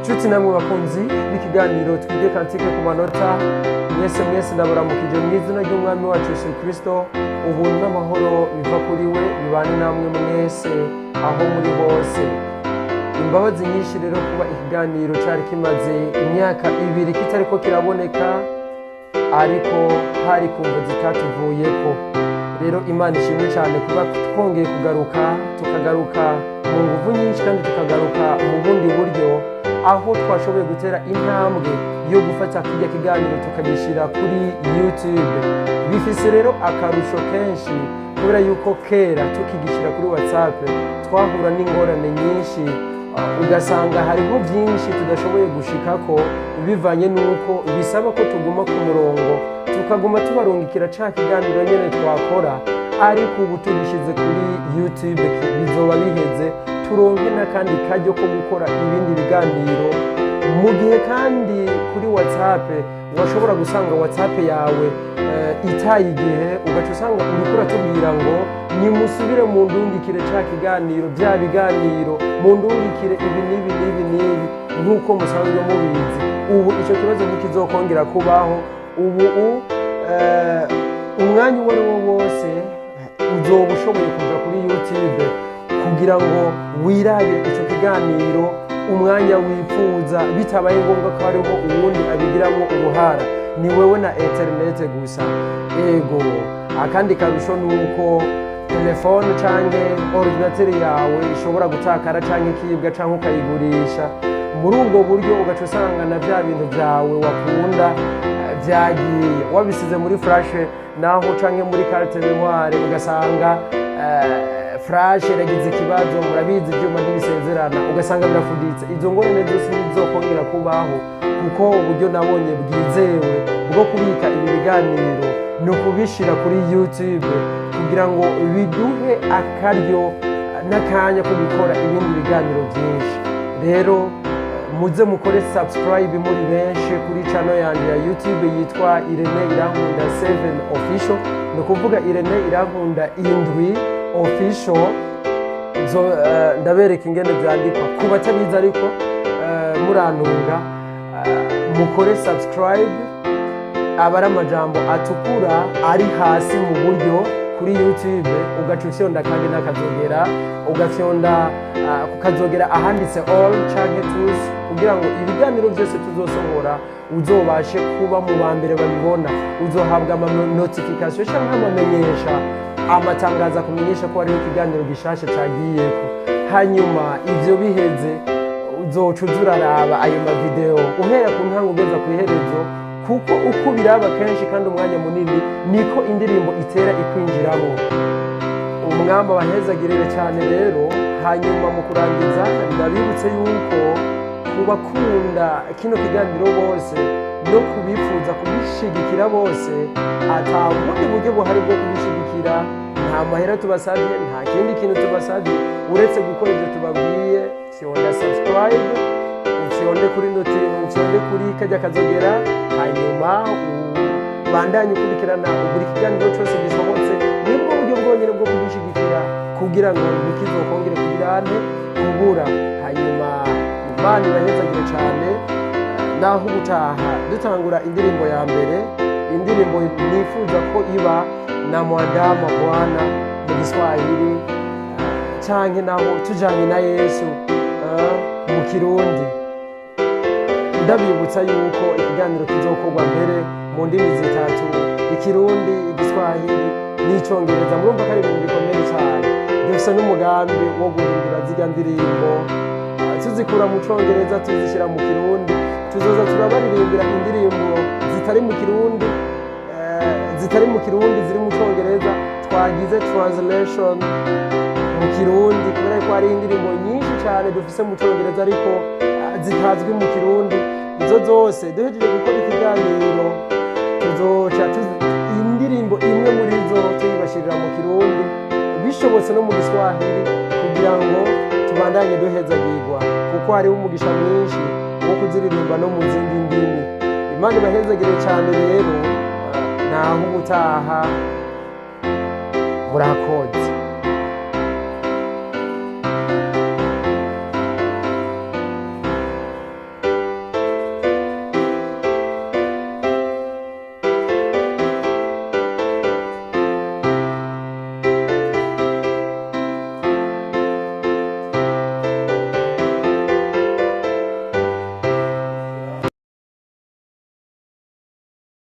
Nshuti namwe bakunzi b'ikiganiro Twige Cantique ku Manota, mwese mwese ndabaramukije mu izina ry'Umwami wacu Yesu Kirisito. Ubuntu n'amahoro biva kuri we bibane namwe mwese aho muri hose. Imbabazi nyinshi rero kuba ikiganiro cyari kimaze imyaka 2 kitariko kiraboneka, ariko hari ku mvo zitatuvuyeko. Rero Imana ishimwe cyane kuba twongeye kugaruka, tukagaruka mu nguvu nyinshi kandi tukagaruka mu bundi buryo, aho twashoboye gutera intambwe yo gufata kirya kiganiro tukagishyira kuri YouTube. Bifise rero akarusho kenshi, kubera yuko kera tukigishyira kuri WhatsApp twahura n'ingorane nyinshi, ugasanga hariho byinshi tudashoboye gushikako bivanye n'uko bisaba ko tuguma ku murongo, tukaguma tubarungikira ca kiganiro nyene twakora. Ariko ubu tugishyize kuri YouTube bizoba biheze, turonke n'akandi karyo ko gukora ibindi biganiro. Mu gihe kandi kuri WhatsApp washobora gusanga WhatsApp yawe itaye igihe, ugaca usanga uriko uratubwira ngo nimusubire mu ndungikire ca kiganiro, bya biganiro, mu ndungikire ibi n'ibi n'ibi n'ibi, nk'uko musanzwe mubizi. Ubu ico kibazo ntikizokongera kubaho. Ubu umwanya uwo ari wo wose uzoba ushoboye kuja kuri YouTube kugira ngo wirabire ico kiganiro umwanya wifuza, bitabaye ngombwa ko hariho uwundi abigiramo uruhara. Ni wewe na interinete gusa. Ego, akandi karusho ni uko telefone canke ordinateur yawe ishobora gutakara canke ikibwa canke ukayigurisha. Muri ubwo buryo ugaca usanga na bya bintu byawe wakunda vyagiye, wabisize muri flash naho canke muri carte mémoire, ugasanga flash iragize ikibazo. Murabizi, ibyuma ntibisezerana, ugasanga birafuditse. Izo ngorane zose ntizokongera kubaho, kuko uburyo nabonye bwizewe bwo kubika ibi biganiro ni ukubishyira kuri YouTube, kugira ngo biduhe akaryo n'akanya ko gukora ibindi biganiro byinshi. Rero muze mukore subscribe muri benshi kuri channel yanjye ya YouTube yitwa Irene Irankunda 7 Official, ni ukuvuga Irene Irankunda 7 Official. Zo ndabereka ingene byandikwa ku batabizi, ariko murantunga, mukore subscribe. Aba ari amajambo atukura ari hasi mu buryo kuri YouTube, ugaca ufyonda kandi n'akazogera, ugafyonda kukazogera ahanditse all canke tous, kugira ngo ibiganiro byose tuzosohora uzobashe kuba mu ba mbere babibona. Uzohabwa ama notification canke amamenyesha, amatangazo akumenyesha ko hariho ikiganiro gishasha cagiyeko. Hanyuma ivyo biheze, uzoca uza uraraba ayo mavideo uhera ku ntango ugeza ku iherezo, kuko uko ubiraba kenshi kandi umwanya munini niko indirimbo itera ikwinjiramo. Umwami abahezagirire cyane. Rero hanyuma mu kurangiza, ndabibutse yuko ku bakunda kino kiganiro bose no kubifuza kubishigikira bose, ata bundi buryo buhari bwo kubishigikira. Nta mahera tubasabye, nta kindi kintu tubasabye uretse gukora ibyo tubabwiye: fyonda subscribe, ufyonde kuri noti, ufyonde kuri kajya kazogera, hanyuma ubandanye ukurikirana buri kiganiro cyose gisohotse. Nibwo buryo bwonyine bwo kudushyigikira kugira ngo ntikizokongere kugirane kubura. Hanyuma Imana ibahezagire cyane. Naho ubutaha dutangura indirimbo ya mbere, indirimbo nifuza ko iba na Mwandama Bwana mu Giswahili, canke naho Tujanye na Yesu mu Kirundi. Ndabibutsa yuko ikiganiro kizokorwa mbere mu ndimi zitatu: Ikirundi, Igiswahili n'Icongereza. Murumva ko ari ibintu bikomeye cyane. Dufise n'umugambi wo guhindura zirya ndirimbo, tuzikura mu Congereza tuzishyira mu Kirundi. Tuzoza turabaririmbira indirimbo zitari mu Kirundi, zitari mu Kirundi, ziri mu Congereza, twagize translation mu Kirundi, kubera ko hari indirimbo nyinshi cyane dufise mu Congereza ariko zitazwi mu Kirundi. Izo zose duhejeje gukora ikiganiro, tuzoca indirimbo imwe muri zo tuyibashirira mu Kirundi, bishobotse no mu Giswahili, kugira ngo tubandanye duhezagirwa, kuko hariho umugisha mwinshi wo kuziririmba no mu zindi ndimi. Imana ibahezagire cyane. Rero naho ubutaha, murakoze.